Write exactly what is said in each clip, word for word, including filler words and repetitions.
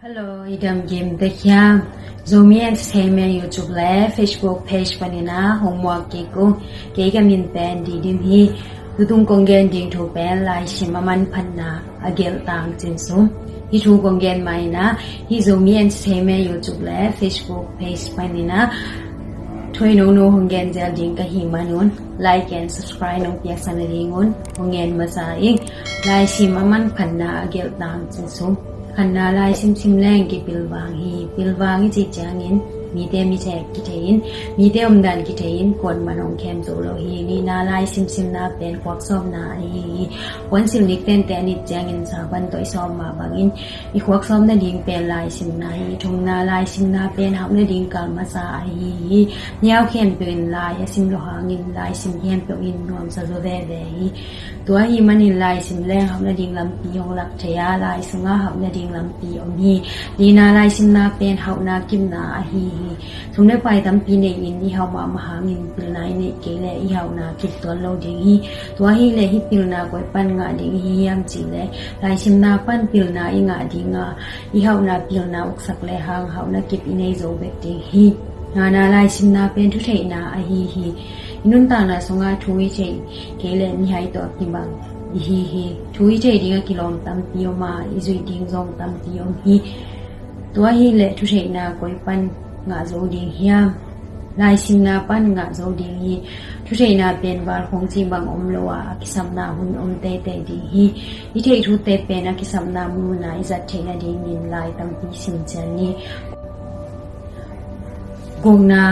Hello, i dam gim tek hiam? Zomi Entertainment YouTube le Facebook page panin ah hong muak kik ung. Kei ka min pen Didim hi. Tutung kong gen ding thu pen laisim a manphatna a gelh tangcin sum. Hih thu kong gen ma-in ah hih Zomi Entertainment YouTube le Facebook page panin ah thu nono hong gen zel ding ka hih manun like and subscribe nong piaksak nadingun hong ngen masa ing. Laisim a manphatna a gelh tangcin sum. Khatna, laisim sim leng kipilvang hi. Pilvang i cih ciangin mite mithek kithei in, mite omdan kithei in kuaman hong khem zo lo hi. Nihna, laisim simna pen khuak sawmna ahi hi. Puansilh nik tenten i cih ciangin Sabbath tawh i sawm mah bangin i khuak sawm nading pen laisimna hi. Thumna, laisimna pen hauh nading kal masa ahi hi. Niau khempeuh in lai a sim loh hangin laisim khempeuh in nuamsa zaw veve hi. Tua ahih manin laisim leng hauh nading lampi hong lak thei a, lai sungah hauh nading lampi om hi. Lina, laisimna pen hauhna kipna ahi hi. Sum le pai tampi nei-in i hauh mahmah hangin pilna i neih kei leh i hauhna kip tuan lo ding hi. Tua hileh hih pilna koi pan ngah ding i hi hiam cih leh laisimna pan pilna i ngah ding a, i hauhna pilna uksak lehang hauhna kip i nei zo bek ding hi. Ngana, laisimna pen thutheihna ahi hi. I nuntakna sungah thu i theih kei leh mihai tawh kibang i hi hi. Thu i theih ding a kilawm tampi om a, i zuih ding zong tampi om hi. Tua hileh thutheihna koi pan ngah zo ding hiam? Laisimna pan ngah zo ding hi. Thutheihna pen val khong cih bang om lo a, a kisapna hun om teitei ding hi. I theih thute pen a kisapna munmun a i zat theih nadingin lai tampi sim ciat ni. Gukna,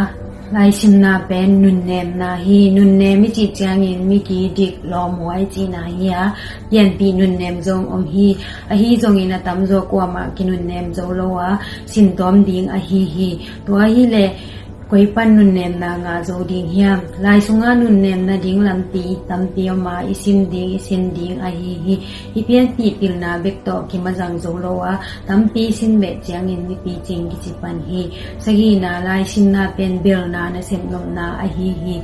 laisimna pen nunnemna hi. Nunnem i cih ciangin mi kidik lawmhuai cihna hi a, pianpih nunnem zong om hi. Ahi zongin a tamzaw kuamah kinunnem zo lo a, sintawm ding ahi hi. Tua hileh koi pan nunnemna ngah zo ding hiam? Lai sungah nunnem nading lampi tampi om a, i sim ding, i sin ding ahi hi. I pianpih pilna bek tawh kimazang zo lo a, tampi sin beh ciangin mipicing kici pan hi. Sagihna, laisimna pen belna, nasep nopna ahi hi.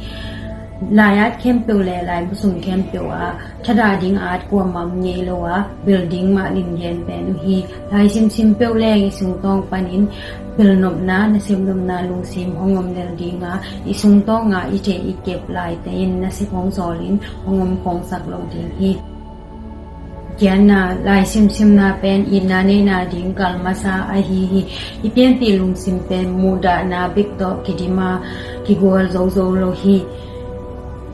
Lai at khempeuh le laibu sung khempeuh ah thadah ding at kuamah om ngei lo a, bel ding mah limgen pen uh hi. Laisim sim peuh leng i sungtawng panin belnopna, nasep nopna lungsim hong om lel ding a, i sungtawng ah i theih i kep laite in nasep hong zawlin hong om khawngsak lo ding hi. Giatna, laisim simna pen itna neihna ding kal masa ahi hi. I pianpih lungsim pen muhdahna bek tawh kidim a, kigual zozo lo hi.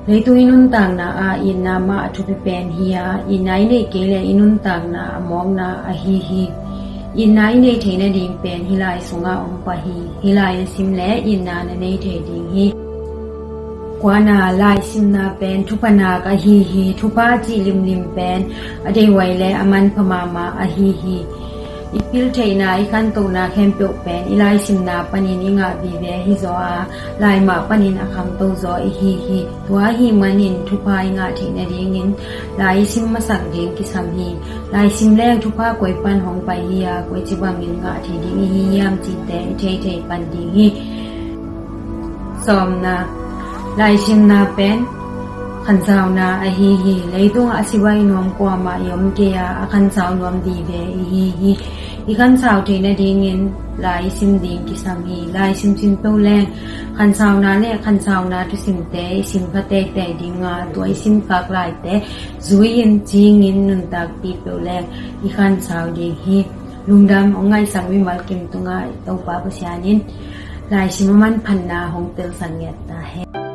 Leitung i nuntakna ah itna mah a thupi pen hi a, itna i neih kei leh i nuntakna a mawkna ahi hi. Itna i neih theih nading pen hih lai sungah om pah hi. Hih lai na sim leh itna na nei thei ding hi. Kuana, laisimna pen thupha nak ahi hi. Thupha cih limlim pen a deihuai le a manpha mahmah ahi hi. I piltheihna, i khantohna khempeuh pen i laisimna panin i ngah vive hi zaw a, lai mah panin a khangto zaw i hi hi. Tua ahih manin thupha i ngah theih nadingin lai i sim masak ding kisam hi. Laisim leng thupha koi pan hong pai hi a, koici bangin ngah thei ding i hi hiam cihte i theithei pan ding hi. Sawmna, laisimna pen khansauna ahi hi. Leitungah a sibai nuam kuamah i om kei a, a khansau nuam vive i hi hi. I khansau theih nadingin lai i sim ding kisam hi. Lai simsim peuh leng khansauna le khansauna thusimte i sim pha teitei ding a, tua i sim khak laite zui-in, cingin, nuntakpih peuh leng i khansau ding hi. Lungdam. Hong ngaihsak mimal kim tungah i Topa Pasian in laisim a manphatna hong telsak ngiat ta hen.